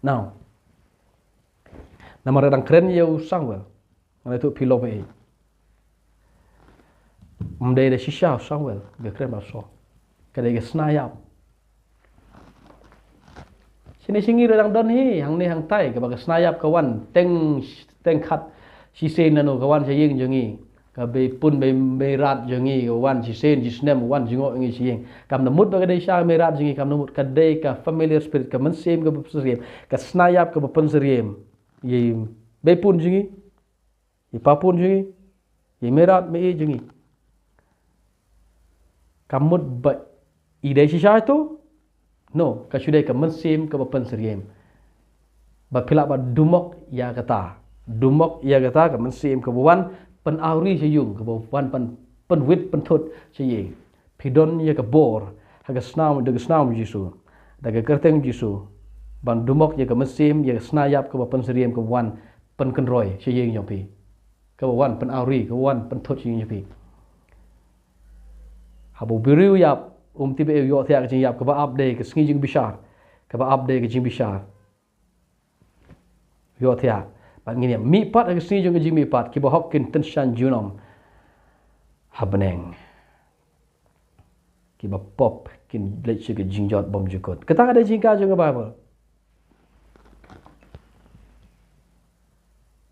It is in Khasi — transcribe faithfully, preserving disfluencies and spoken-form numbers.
Now, namar ka dang kren ïa u Samuel. Ngan ïathuh phi lok ba ïeit. Ym dei da shisha u Samuel ba kren ba so. Ka dei ka sna ïap. Shane sha ngi ruh dang don hi, hangne hangtai, kaba ka sna ïap ka wan teng, teng khat shisien nano, ka wan sha ïing jong ngi. Ka bei pun, bei, bei rat jong ngi, ka wan shisien shisnem, wan jngoh ngi sha ïing. Kam da mut ba ka dei sha mei rat jong ngi, kam da mut, ka dei ka familiar spirit, ka mynsiem kaba pynsyriem, ka sna ïap kaba pynsyriem. Ïa i bei pun jong ngi, i pa pun jong ngi, i mei rat mei ïeit jong ngi. Kam mut ba i dei shisha ïa to? No, ka shu dei ka mynsiem kaba pynsyriem. Ba phi lah ba dumok ïa kata. Dumok ïa kata ka mynsiem kaba wan pynawri sha ïing, kaba wan pyn, pynwit pynthut sha ïing. Phi don ïa ka bor ha ka snam, da ka snam Jisu, da ka kyrteng Jisu, ban dumok ïa ka mynsiem, ïa ka sna ïap kaba pynsyriem, kaba wan pynkynroi sha ïing jong phi, kaba wan pynawri, kaba wan pynthut sha ïing jong phi. Haba u briew ïap, um tip ba u ïohthiah ka jingïap, kaba ap dei ka sngi jingbishar, kaba ap dei ka jingbishar. Ïohthiah. Bad ngin ïa mihpat ha ka sngi jong ka jingmihpat, kiba hok kin tyngshaiñ junom ha bneng. Kiba pop kin leit sha ka jingjot bymjukut. Kata ka dei jingkha jong ka Baibl.